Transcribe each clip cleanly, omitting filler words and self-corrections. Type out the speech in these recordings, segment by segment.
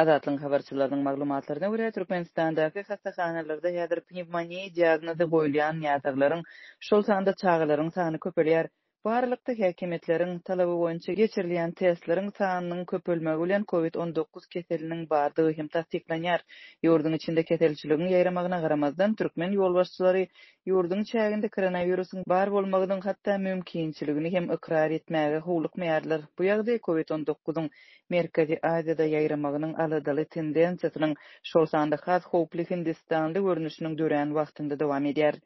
Azatlygyň habarçylarynyň maglumatlaryna görä, Türkmenistandaky hassahanalarda häzir pnewmoniýa diagnozy goýulýan näsaglaryň, şol sanda çagalaryň sany köpelýär. Bu aralykda, häkimiýetleriň talaby boýunça geçirilýän testleriň sanynyň köpelmegi bilen Covid 19 keseliniň bardygy hem tassyklanýar. Ýurduň içinde keselçiligiň ýaýramagyna garamazdan, türkmen ýolbaşçylary ýurduň çäginde koronawirusyň bar bolmagynyň hatda mümkinçiligini hem ykrar etmäge howlukmaýarlar. Bu ýagdaý Covid 19-yň Merkezi Aziýada ýaýramagynyň aladaly tendensiýasynyň, şol sanda has howply hindistanly görnüşiniň dörän wagtynda dowam edýär.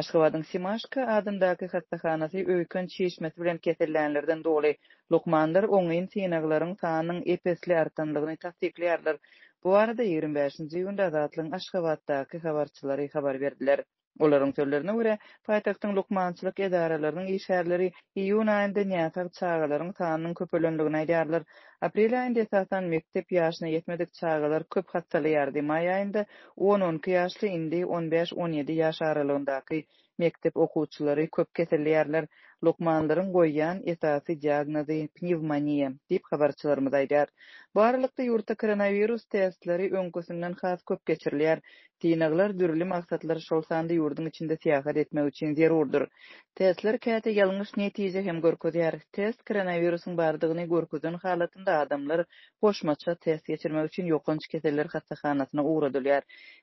Aşgabadyň Simaşka adyndaky hassahanasy öýken çişmesi bilen kesellänlerden doly. Lukmanlar oňyn synaglaryň sanynyň ep-esli artandygyny tassyklaýarlar. Bu barada 25-nji iýunda Azatlygyň Aşgabatdaky habarçylary habar berdiler. Olaryň sözlerine görä, paýtagtyň lukmançylyk edaralarynyň işgärleri iýun aýynda näsag çagalaryň sanynyň köpelendigini aýdýarlar. Aprel aýynda esasan mekdep ýaşyna ýetmedik çagalar köp hassalaýardy, maý aýynda on-on iki ýaşly, indi on bäş-on ýedi ýaş aralygyndaky mekdep okuwçylary köp keselleýärler. Lukmanlaryň goýýan esasy diagnozy pnewmoniýa, diýip habarçylarymyz aýdýar. Bu aralykda ýurtda koronawirus testleri öňküsinden has köp geçirilýär. Synaglar dürli maksatlar, şol sanda ýurduň içinde syýahat etmek üçin zerurdyr. Testler käte ýalňyş netije hem görkezýär. Test koronawirusyň bardygyny görkezen halatynda adamlar goşmaça test geçirmek üçin ýokanç keseller hassahanasyna ugradylýar.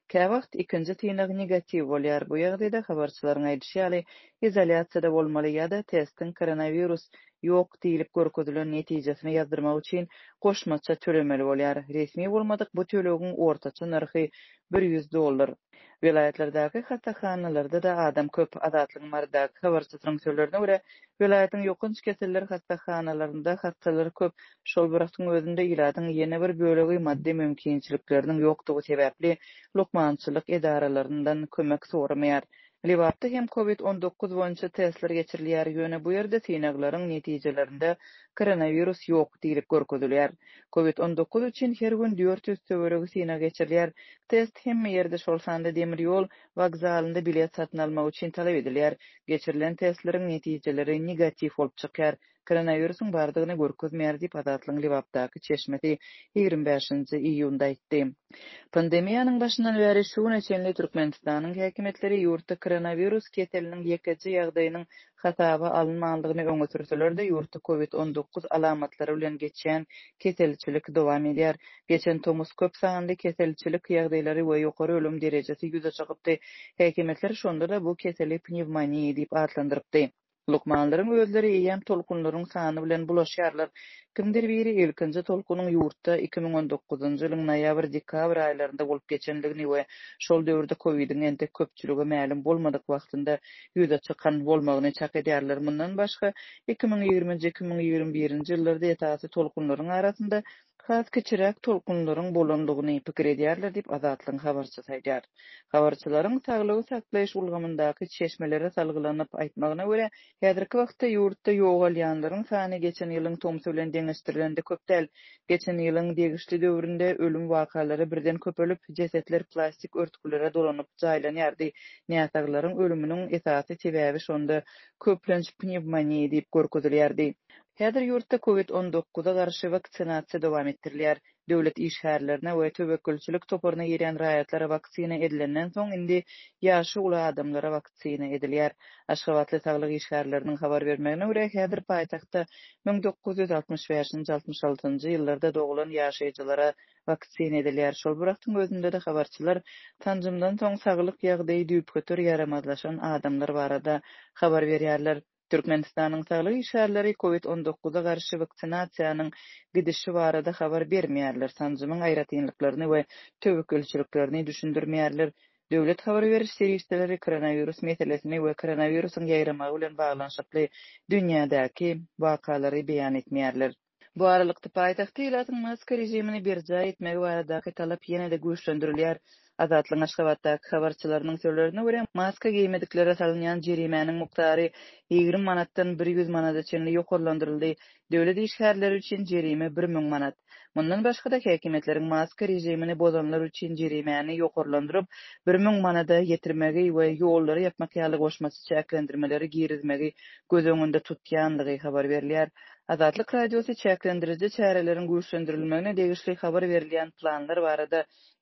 Käwagt ikinji synag negatiw bolýar. Bu ýagdaýda, habarçylaryň aýdyşy ýaly, izolýasiýada bolmaly ýa-da testiň koronawirus ýok diýlip görkezilen netijesini ýazdyrmak üçin goşmaça tölemeli bolýar. Resmi bolmadyk bu tölegiň ortaça nyrhy 100 dollar. Welaýatlardaky hassahanalarda-da adam köp. Azatlygyň Marydaky habarçysynyň sözlerine görä, welaýatyň ýokanç keseller hassahanalarynda hassalar köp. Şol bir wagtyň özünde, ilatyň ýene bir bölegi maddy mümkinçilikleriniň ýokdugy sebäpli, lukmançylyk edaralaryndan kömek soramaýar. Lebapda hem Covid 19 boýunça testler geçirilýär, ýöne bu ýerde synaglaryň netijelerinde koronawirus ýok diýlip görkezilýär. Covid 19 üçin her gün 400 töweregi synag geçirilýär. Test hemme ýerde, şol sanda demir ýol wokzalynda bilet satyn almak üçin talap edilýär. Geçirilen testleriň netijeleri negatiw bolup çykýar. Koronawirusyň bardygyny görkezmeýär diýip, Azatlygyň Lebapdaky çeşmesi 25-nji iýunda aýtdy. Pandemiýanyň başyndan bäri şu güne çenli Türkmenistanyň häkimiýetleri ýurtda koronawirus keseliniň ýekeje ýagdaýynyň hasaba alynmandygyny öňe sürseler-de, ýurtda covid 19 alamatlary bilen geçýän keselçilik dowam edýär. Geçen tomus köp sanly keselçilik ýagdaýlary we ýokary ölüm derejesi ýüze çykypdy. Häkimiýetler şonda-da bu keseli pnewmoniýa diýip atlandyrypdy. Lukmanlaryň özleri eýýäm tolkunlaryň sany bilen bulaşýarlar. Kimdir biri ilkinji tolkunyň ýurtda 2019-njy ýylyň noýabr-dekabr aýlarynda bolup geçendigini we şol döwürde kowidiň entek köpçülige mälim bolmadyk wagtynda ýüze çykan bolmagyny çak edýärler. Mundan başga, 2020-nji, 2021-nji ýyllarda esasy tolkunlaryň arasynda has kiçiräk tolkunlaryň bolandygyny pikir edýärler diýip, Azatlygyň habarçysy aýdýar. Habarçylaryň saglygy saklaýyş ulgamyndaky çeşmelere salgylanyp aýtmagyna görä, häzirki wagtda ýurtda ýogalýanlaryň sany geçen ýylyň tomsy bilen deňeşdirilende köp däl. Geçen ýylyň degişli döwründe ölüm wakalary birden köpelip, jesetler plastik örtgülere dolanyp jaýlanýardy. Näsaglaryň ölüminiň esasy sebäbi şonda köplenç pnewmoniýa diýip görkezilýärdi. Häzir ýurtda Covid 19-a garşy waksinasiýa dowam etdirilýär. Döwlet işgärlerine we töwekgelçilik toparyna girýän raýatlara waksina edilenden soň, indi ýaşy uly adamlara waksina edilýär. Aşgabatly saglyk işgärleriniň habar bermegine görä, häzir paýtagtda 1965-nji, 66-njy ýyllarda doglan ýaşaýjylara waksina edilýär. Şol bir wagtyň özünde-de habarçylar sanjymdan soň saglyk ýagdaýy düýpgöter ýaramazlaşan adamlar barada habar berýärler. Türkmenistanyň saglyk işgärleri Covid 19-a garşy waksinasiýanyň gidişi barada habar bermeýärler, sanjymyň aýratynlyklaryny we töwekgelçiliklerini düşündirmeýärler. Döwlet habar beriş serişdeleri koronawirus meselesini we koronawirusyň ýaýramagy bilen baglanyşykly dünýädäki wakalary beýan etmeýärler. Bu aralykda, paýtagtda ilatyň maska režimini berjaý etmegi baradaky talap ýene-de güýçlendirilýär. Azatlygyň Aşgabatdaky habarçylarynyň sözlerine görä, maska geýmediklere salynýan jerimäniň mukdary 20 manatdan 100 manada çenli ýokarlandyryldy. Döwlet işgärleri üçin jerime 1000 manat. Mundan başga-da, häkimiýetleriň maska režimini bozanlar üçin jerimäni ýokarlandyryp, 1000 manada ýetirmegi we ýollary ýapmak ýaly goşmaça çäklendirmeleri girizmegi göz öňünde tutýandygy habar berilýär. Azatlyk Radiosy çäklendiriji çäreleriň güýçlendirilmegine degişli habar berilýän planlar barada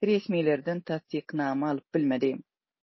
resmilerden tassyknama alyp bilmedi.